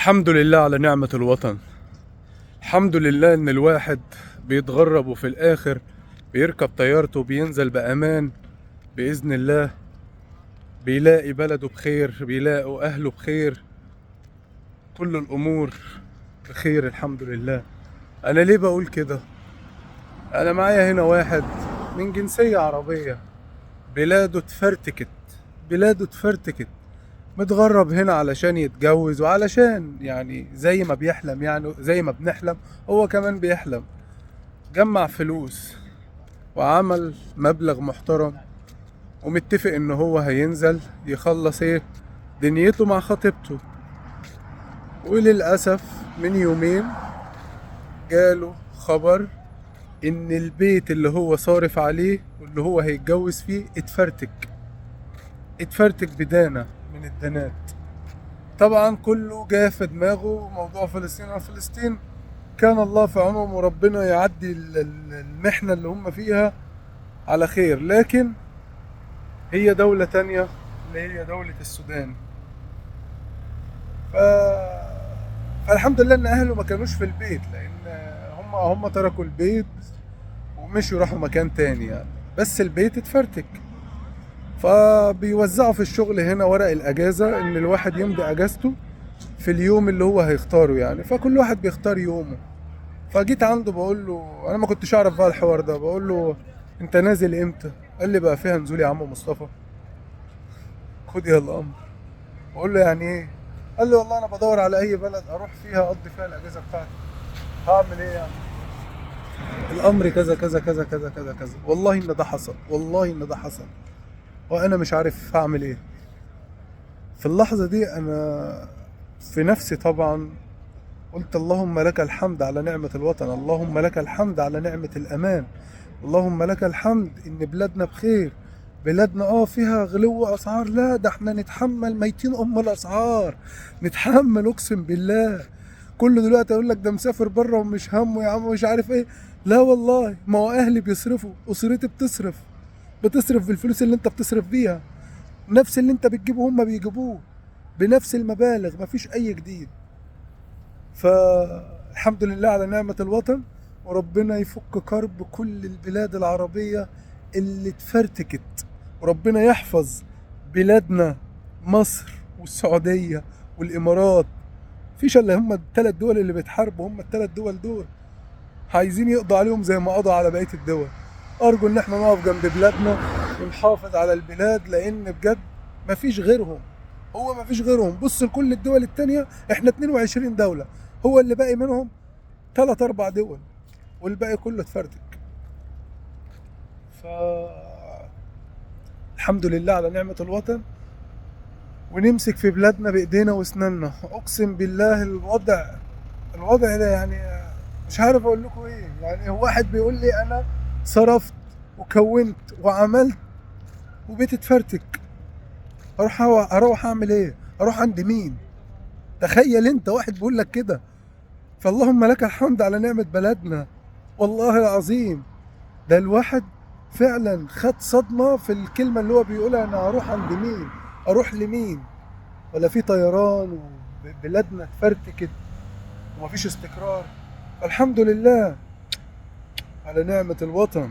الحمد لله على نعمة الوطن. الحمد لله إن الواحد بيتغرب وفي الآخر بيركب طيارته وبينزل بأمان بإذن الله، بيلاقي بلده بخير، بيلاقوا أهله بخير، كل الأمور بخير الحمد لله. أنا ليه بقول كده؟ أنا معايا هنا واحد من جنسية عربية، بلاده اتفرتكت، بلاده اتفرتكت، متغرب هنا علشان يتجوز وعلشان يعني زي ما بيحلم، يعني زي ما بنحلم هو كمان بيحلم. جمع فلوس وعمل مبلغ محترم ومتفق ان هو هينزل يخلص ايه دنيته مع خطيبته. وللأسف من يومين جاله خبر ان البيت اللي هو صارف عليه واللي هو هيتجوز فيه اتفرتك، اتفرتك بدانة من الدانات. طبعا كله جه في دماغه موضوع فلسطين. وفلسطين كان الله في عونهم وربنا يعدي المحنة اللي هم فيها على خير، لكن هي دولة تانية اللي هي دولة السودان. فالحمد لله ان اهله ما كانوش في البيت، لان هم تركوا البيت ومشوا راحوا مكان تاني يعني، بس البيت اتفرتك. فبيوزعوا في الشغل هنا ورق الاجازة ان الواحد يمضي اجازته في اليوم اللي هو هيختاره يعني، فكل واحد بيختار يومه. فجيت عنده بقول له، انا ما كنتش اعرف بقى الحوار ده، بقول له انت نازل امتى؟ قال لي بقى فيها نزول يا عم مصطفى، خد يا الامر. بقول له يعني ايه؟ قال لي والله انا بدور على اي بلد اروح فيها اقضي فيها الاجازة بتاعتي، هعمل ايه يعني؟ الامر كذا كذا كذا كذا كذا كذا. والله ان ده حصل، والله ان ده حصل، وانا مش عارف هعمل ايه. في اللحظة دي انا في نفسي طبعا قلت اللهم لك الحمد على نعمه الوطن، اللهم لك الحمد على نعمه الامان، اللهم لك الحمد ان بلادنا بخير. بلادنا فيها غلو اسعار، لا ده احنا نتحمل ميتين ام الاسعار، نتحمل اقسم بالله. كله دلوقتي يقول لك ده مسافر بره ومش همه يا عم مش عارف ايه، لا والله ما هو اهلي بيصرفوا، اسرتي بتصرف، بتصرف بالفلوس اللي انت بتصرف بيها، نفس اللي انت بتجيبه هم بيجيبوه بنفس المبالغ، مفيش اي جديد. فالحمد لله على نعمة الوطن، وربنا يفك كرب كل البلاد العربية اللي اتفرتكت، وربنا يحفظ بلادنا مصر والسعودية والإمارات. فيش الا هم الثلاث دول اللي بيتحاربوا، هم الثلاث دول دول عايزين يقضوا عليهم زي ما قضوا على بقية الدول. أرجو إن احنا نقف جنب بلادنا ونحافظ على البلاد، لأن بجد مفيش غيرهم، هو مفيش غيرهم. بص لكل الدول التانية، احنا 22 دولة، هو اللي باقي منهم 3-4 دول والباقي كله اتفرتك. الحمد لله على نعمة الوطن، ونمسك في بلادنا بإيدينا واسناننا. أقسم بالله الوضع ده يعني مش عارف أقول لكم إيه. يعني واحد بيقول لي أنا صرفت وكونت وعملت وبيت اتفرتك، أروح أعمل إيه؟ أروح عند مين؟ تخيل أنت واحد بيقول لك كده. فاللهم لك الحمد على نعمة بلدنا والله العظيم. ده الواحد فعلا خد صدمة في الكلمة اللي هو بيقولها، أنا أروح عند مين؟ أروح لمين؟ ولا في طيران وبلادنا اتفرتكت ومفيش استقرار. الحمد لله على نعمة الوطن.